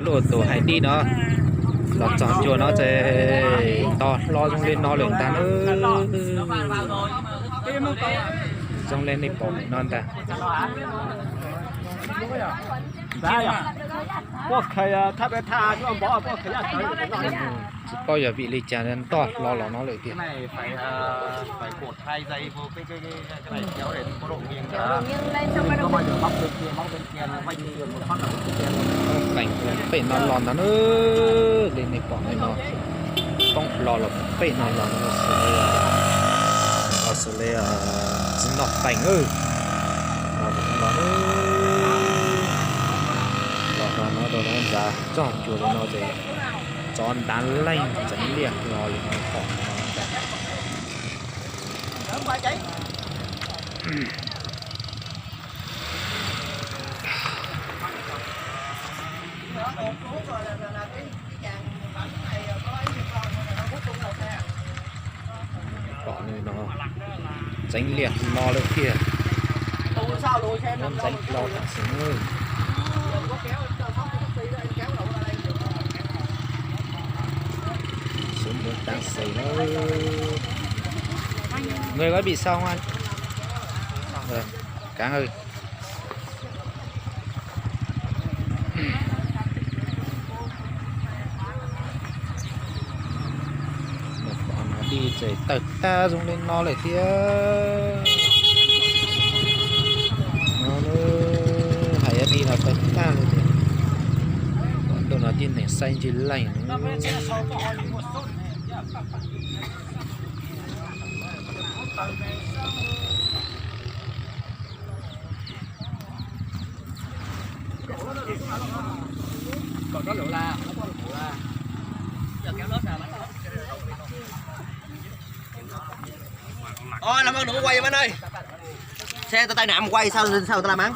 Lub tus hais dib no los txog ncua no ces ntog hlo zoo li no lawm ntag na. Zoo li nej pom no ntag. Tsis paub yog vim li cas ntog hlo los no lawm tiag. Qees pem no los ntag na, li nej pom no, poob hlo los pem no los no xws li, los xws li tsis noj qees, los no, los no rau no ntag, txog ncua li no ces tsov ntav leej ntxeev liaj hlo li nej pom no ntag. Pom no ntxeev liaj hlo lawm tiag. Ntxeev hlo tam sim na. Sum mus tam sim na. Người có bị sao không anh? Rồi, cảm ơn. Dib ces tawg tag zoo li no lawm thiab. No, hais dib no tawg tag li tiag. Ntuj no tib neeg saib ntsis leej. Ôi, làm ơn đừng có quay em anh ơi. Xe tao tai nạn quay sao sao tao làm ăn.